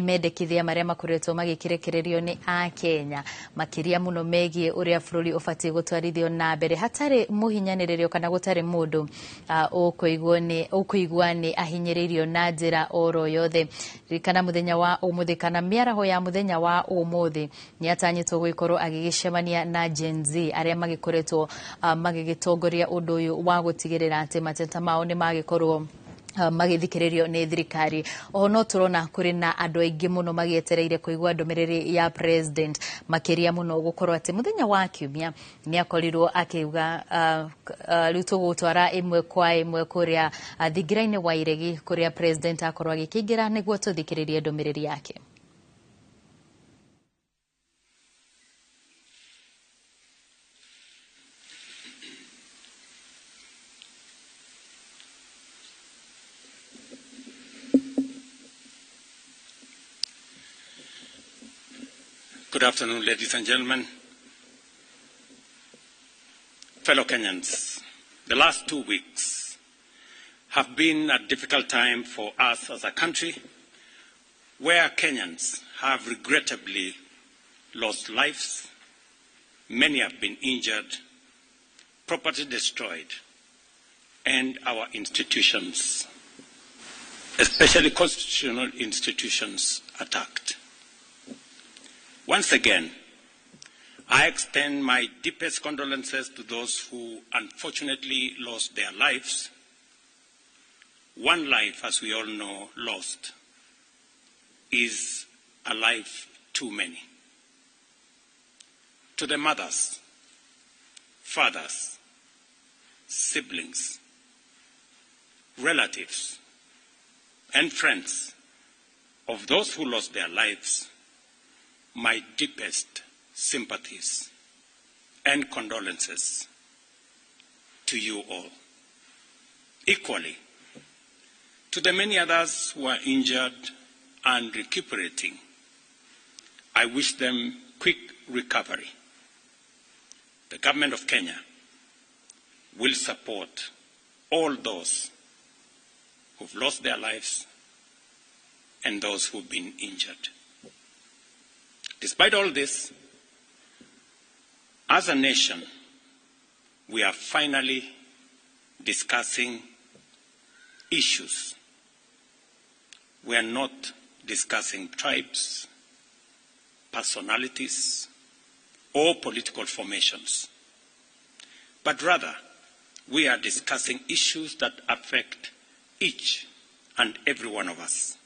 Mendekithia marĩa makoretwo magĩkĩrekererio nĩ Akenya makĩria mũno megiĩ ũrĩa bũrũri ũbatiĩ gũtwarithio na mbere hatarĩ mũhinyanĩrĩrio kana gũtarĩ mũndũ ũkũigua nĩ ahinyĩrĩirio na njĩra oro yothe. Ririkana mũthenya wa ũmũthĩ kana mĩaraho ya mũthenya wa ũmũthĩ nĩ atanyĩtwo gũgĩkorwo agĩgĩcemania na Gen Z arĩa magĩkoretwo magĩgĩtongoria ũndũ ũyũ wa gũtigĩrĩra atĩ mateta mao nĩ magĩkorwo magĩthikĩrĩrio nĩ thirikari. Oho no tũrona kũrĩ na andũ aingĩ mũno magĩetereire kũigua ndũmĩrĩri ya president, makĩria mũno gũkorwo atĩ mũthenya wa kiumia nĩ akorirwo akiuga rĩu tũgũtwara ĩmwe kwa ĩmwe kũrĩa thingira-inĩ wa iregi kũrĩa president akorwo agĩkĩingĩra nĩguo tũthikĩrĩrie ndũmĩrĩri yake. Good afternoon, ladies and gentlemen, fellow Kenyans. The last 2 weeks have been a difficult time for us as a country, where Kenyans have regrettably lost lives, many have been injured, property destroyed, and our institutions, especially constitutional institutions, attacked. Once again, I extend my deepest condolences to those who unfortunately lost their lives. One life, as we all know, lost is a life too many. To the mothers, fathers, siblings, relatives, and friends of those who lost their lives, my deepest sympathies and condolences to you all. Equally, to the many others who are injured and recuperating, I wish them quick recovery. The government of Kenya will support all those who've lost their lives and those who've been injured. Despite all this, as a nation, we are finally discussing issues. We are not discussing tribes, personalities, or political formations, but rather we are discussing issues that affect each and every one of us.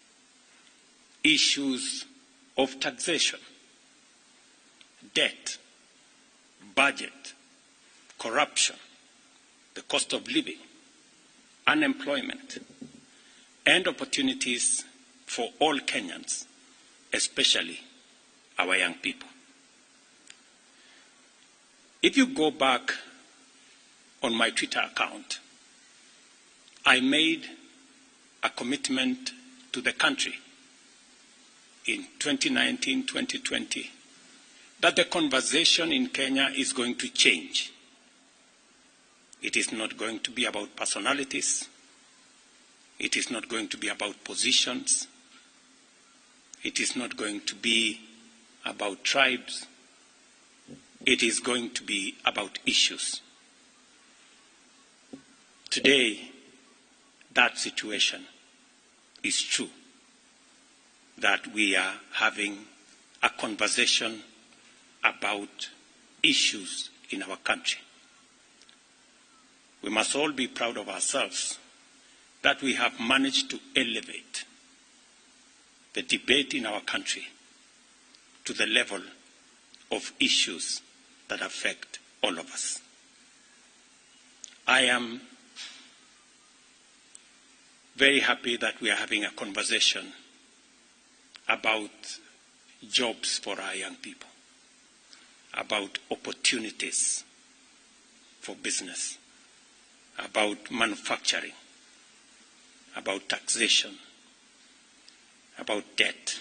Issues of taxation, debt, budget, corruption, the cost of living, unemployment, and opportunities for all Kenyans, especially our young people. If you go back on my Twitter account, I made a commitment to the country in 2019-2020 that the conversation in Kenya is going to change. It is not going to be about personalities. It is not going to be about positions. It is not going to be about tribes. It is going to be about issues. Today, that situation is true, that we are having a conversation about issues in our country. We must all be proud of ourselves that we have managed to elevate the debate in our country to the level of issues that affect all of us. I am very happy that we are having a conversation about jobs for our young people, about opportunities for business, about manufacturing, about taxation, about debt,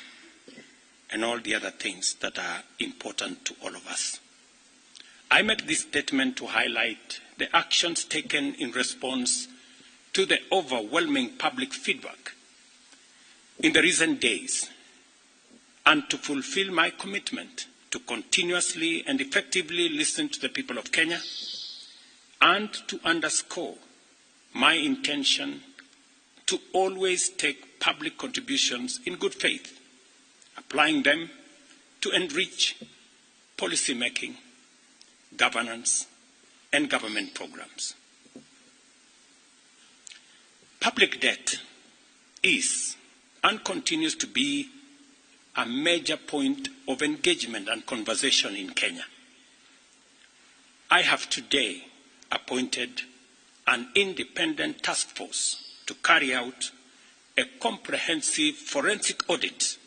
and all the other things that are important to all of us. I make this statement to highlight the actions taken in response to the overwhelming public feedback in the recent days and to fulfill my commitment to continuously and effectively listen to the people of Kenya and to underscore my intention to always take public contributions in good faith, applying them to enrich policy making, governance, and government programs. Public debt is and continues to be a major point of engagement and conversation in Kenya. I have today appointed an independent task force to carry out a comprehensive forensic audit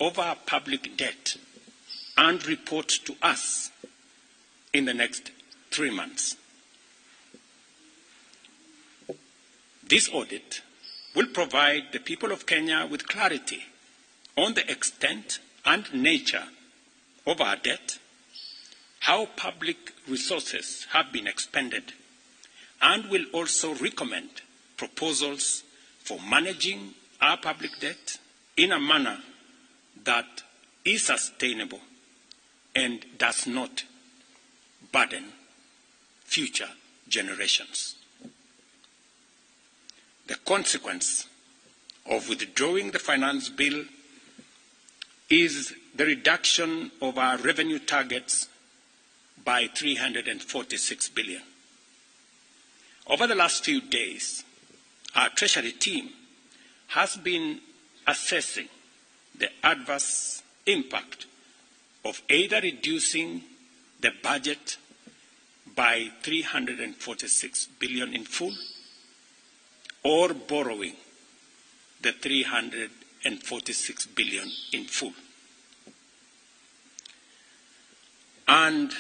of our public debt and report to us in the next 3 months. This audit will provide the people of Kenya with clarity on the extent and nature of our debt, how public resources have been expended, and will also recommend proposals for managing our public debt in a manner that is sustainable and does not burden future generations. The consequence of withdrawing the finance bill is the reduction of our revenue targets by 346 billion. Over the last few days, our Treasury team has been assessing the adverse impact of either reducing the budget by 346 billion in full or borrowing the 346 billion in full. And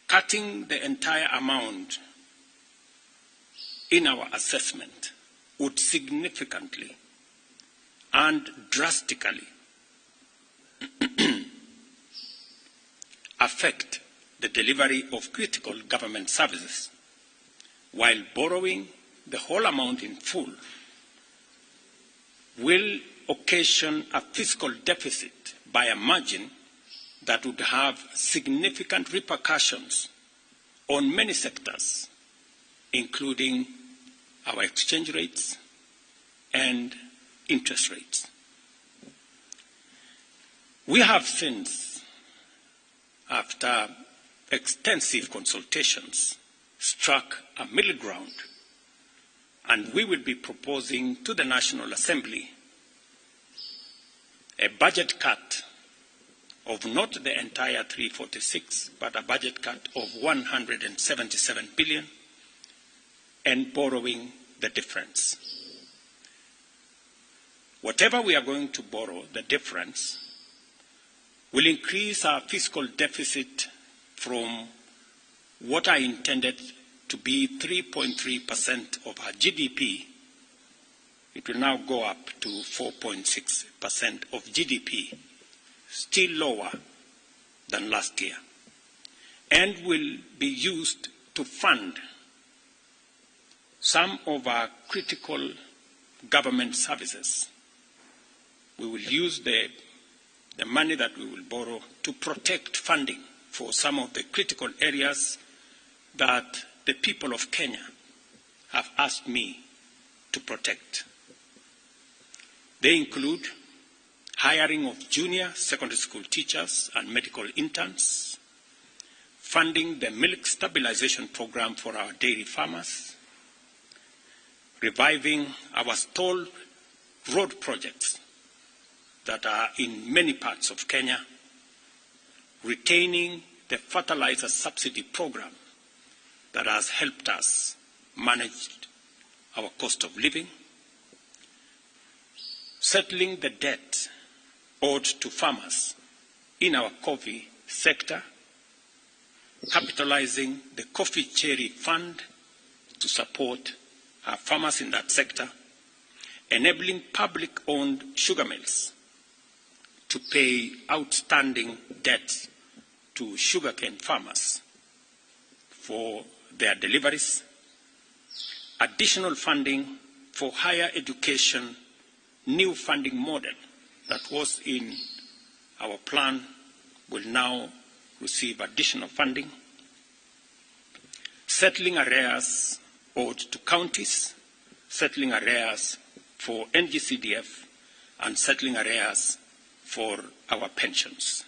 cutting the entire amount in our assessment would significantly and drastically affect the delivery of critical government services, while borrowing the whole amount in full will occasion a fiscal deficit by a margin that would have significant repercussions on many sectors, including our exchange rates and interest rates. We have since, after extensive consultations, struck a middle ground, and we will be proposing to the National Assembly a budget cut of not the entire 346, but a budget cut of 177 billion and borrowing the difference. Whatever we are going to borrow, the difference, will increase our fiscal deficit from what I intended to be 3.3% of our GDP. It will now go up to 4.6% of GDP, still lower than last year, and will be used to fund some of our critical government services. We will use the money that we will borrow to protect funding for some of the critical areas that the people of Kenya have asked me to protect. They include hiring of junior secondary school teachers and medical interns, funding the milk stabilization program for our dairy farmers, reviving our stalled road projects that are in many parts of Kenya, retaining the fertilizer subsidy program that has helped us manage our cost of living, settling the debt owed to farmers in our coffee sector, capitalizing the Coffee Cherry Fund to support our farmers in that sector, enabling public-owned sugar mills to pay outstanding debts to sugarcane farmers for their deliveries, additional funding for higher education, new funding model that was in our plan will now receive additional funding. Settling arrears owed to counties, settling arrears for NGCDF, and settling arrears for our pensions.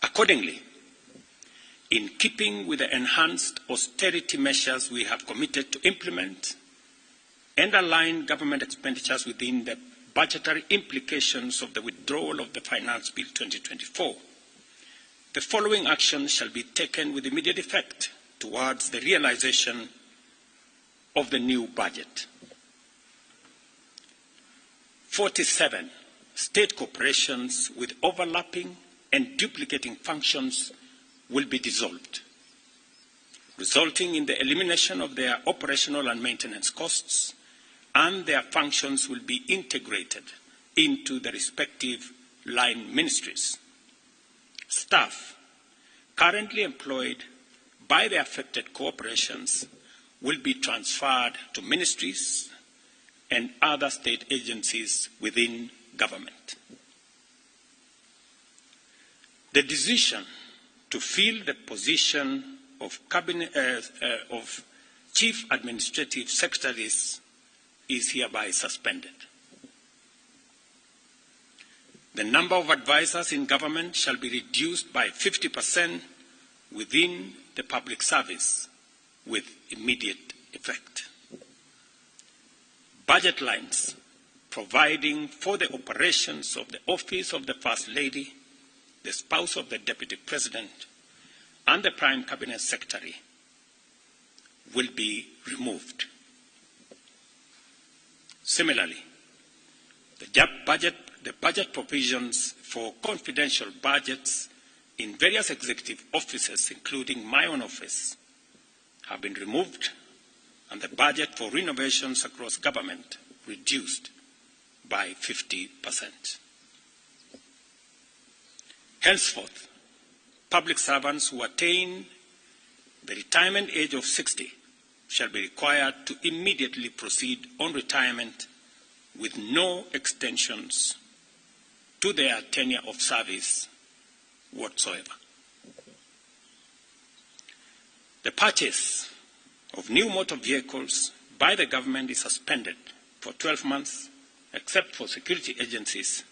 Accordingly, in keeping with the enhanced austerity measures we have committed to implement and align government expenditures within the budgetary implications of the withdrawal of the Finance Bill 2024, the following actions shall be taken with immediate effect towards the realization of the new budget. 47 state corporations with overlapping and duplicating functions will be dissolved, resulting in the elimination of their operational and maintenance costs, and their functions will be integrated into the respective line ministries. Staff currently employed by the affected corporations will be transferred to ministries and other state agencies within government. The decision to fill the position of cabinet, of Chief Administrative Secretaries is hereby suspended. The number of advisors in government shall be reduced by 50% within the public service with immediate effect. Budget lines providing for the operations of the Office of the First Lady, the spouse of the Deputy President, and the Prime Cabinet Secretary will be removed. Similarly, the budget provisions for confidential budgets in various executive offices, including my own office, have been removed, and the budget for renovations across government reduced by 50%. Henceforth, public servants who attain the retirement age of 60 shall be required to immediately proceed on retirement with no extensions to their tenure of service whatsoever. The purchase of new motor vehicles by the government is suspended for 12 months, except for security agencies,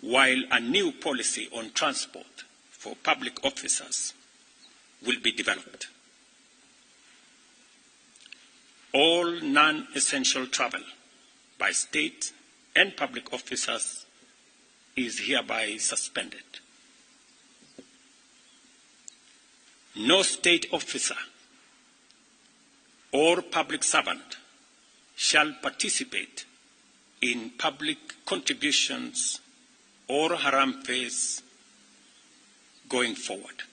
while a new policy on transport for public officers will be developed. All non-essential travel by state and public officers is hereby suspended. No state officer or public servant shall participate in public contributions or harambees going forward.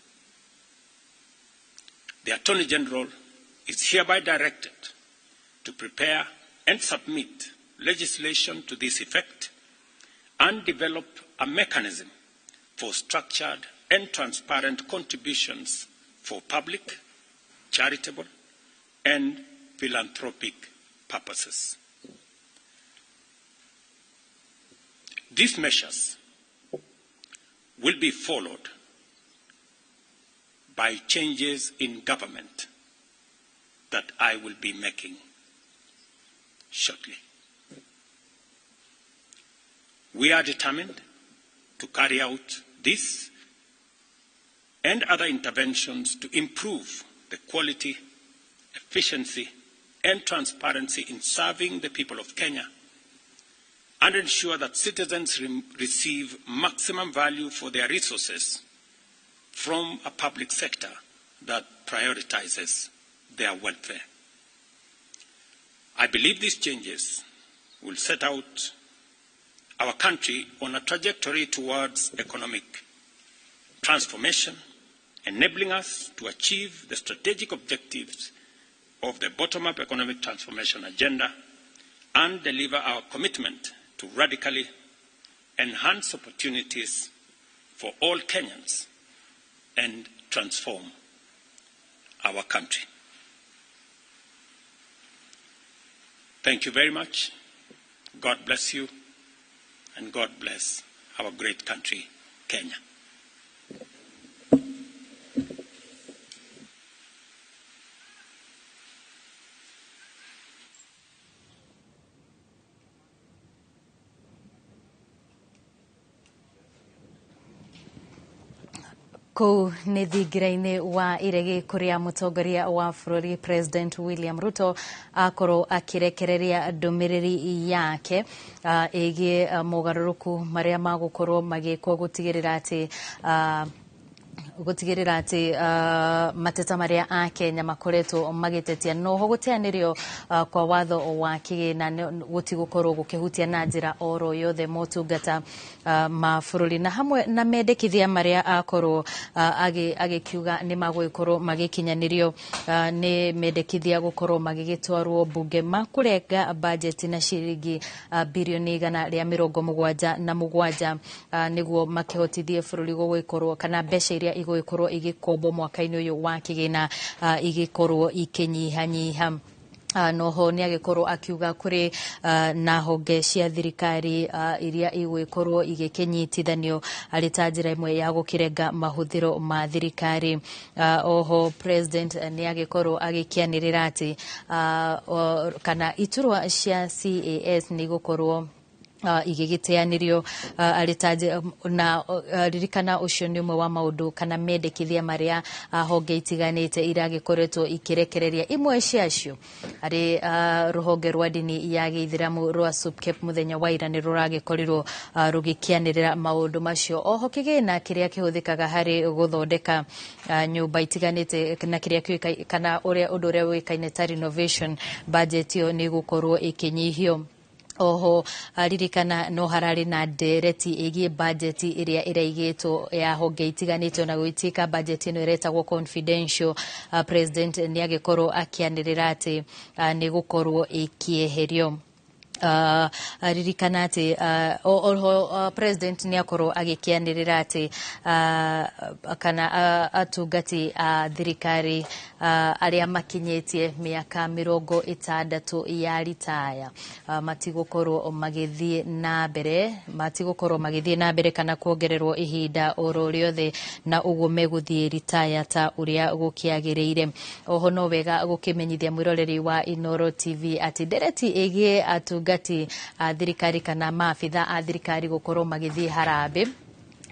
The Attorney General is hereby directed to prepare and submit legislation to this effect and develop a mechanism for structured and transparent contributions for public, charitable, and philanthropic purposes. These measures will be followed by changes in government that I will be making shortly. We are determined to carry out this and other interventions to improve the quality, efficiency, and transparency in serving the people of Kenya and ensure that citizens receive maximum value for their resources from a public sector that prioritizes their welfare. I believe these changes will set out our country on a trajectory towards economic transformation, enabling us to achieve the strategic objectives of the bottom-up economic transformation agenda and deliver our commitment to radically enhance opportunities for all Kenyans and transform our country. Thank you very much. God bless you. And God bless our great country, Kenya. Kũu nĩ thingira-inĩ wa iregi kũrĩa mũtongoria wa bũrũri President William Ruto akorwo akĩrekereria ndũmĩrĩri yake ĩgiĩ mogarũrũku marĩa magũkorwo magĩkwo gũtigĩrĩra atĩ mateta marĩa akenya makoretwo magĩtetia noho gũteanĩrio kwa watho wa kĩgĩna gũtigũkorwo gũkĩhutia na njĩra oro yothe motungata ma bũrũri na hamwe na mendekithia marĩa akorwo agĩkiuga nĩ magũgĩkorwo magĩkinyanĩrio nĩ mendekithia gũkorwo magĩgĩtwarwo mbunge makũrenga bajeti na ciringi birioni 177 nĩguo makĩhotithie bũrũri gũgĩkorwo kana mbeca iria igũgĩkorwo igĩkombwo mwaka-inĩ ũyũ wa kĩgĩna igĩkorwo ikĩnyihanyiha. Noho nĩ agĩkorwo akiuga kũrĩ na honge cia thirikari iria igũgĩkorwo igĩkĩnyitithanio arĩ ta njĩra ĩmwe ya gũkĩrenga mahũthĩro ma thirikari. Oho President nĩ agĩkorwo agĩkĩanĩrĩra atĩ kana iturwa cia CAS nĩ igũkorwo igĩgĩteanĩrio arĩ ta na ririkana ũcio nĩ ũmwe wa maũndũ kana mendekithia marĩa honge itiganĩte iragĩkoretwo ikĩrekereria imwe ciacio arĩ rũhonge rwa ndini ya gĩithĩramu rwa SUPKEP mũthenya wa ira nĩ rũragĩkorirwo rũgĩkĩanĩrĩra maũndũ macio. Oho kĩgĩna kĩrĩa kĩhũthĩkaga harĩ gũthondeka nyũmba itiganĩte na kĩrĩa kĩũĩkaine kana ũrĩa ũndũ ũrĩa ũĩkaine ta renovation budget ĩyo nĩ ĩgũkorwo ĩkĩnyihio. Oho ririkana no hararĩ na ndereti ĩgiĩ bajeti ĩrĩa ĩraigĩtwo ya honge itiganĩte ona gũgĩtuĩka bajeti ĩno ĩretagwo confidential. President nĩ agĩkorwo akĩanĩrĩra atĩ nĩ gũkorwo ĩkĩeherio. Ririkana atĩ oho President nĩ akorwo agĩkĩanĩrĩra atĩ kana atungati a thirikari arĩa makinyĩtie mĩaka 60 ya ritaya matigũkorwo magĩthiĩ na mbere kana kuongererwo ihinda oro rĩothe na ũguo megũthiĩ ritaya ta ũrĩa gũkĩagĩrĩire. Oho no wega gũkĩmenyithia mwĩroreri wa Inooro TV atĩ ndereti ĩgiĩ atungati a thirikari kana maabitha a thirikari gũkorwo magĩthiĩ harambĩ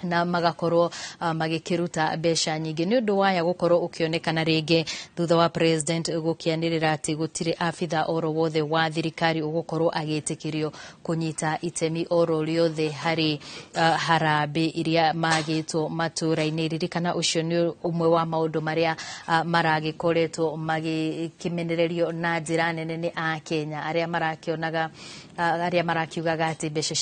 na magakorwo magĩkĩruta mbeca nyingĩ nĩ ũndũ waya gũkorwo ũkĩonekana rĩngĩ thutha wa President gũkĩanĩrĩra atĩ gũtirĩ abitha oro wothe wa thirikari ũgũkorwo agĩtĩkĩrio kũnyita itemi oro rĩothe harĩ harambĩ iria magĩtwo matũra-inĩ. Ririkana ũcio nĩ ũmwe wa maũndũ marĩa maragĩkoretwo magĩkĩmenererio na njĩra nene nĩ akenya arĩa marakĩonaga arĩa marakiugaga atĩ mbeca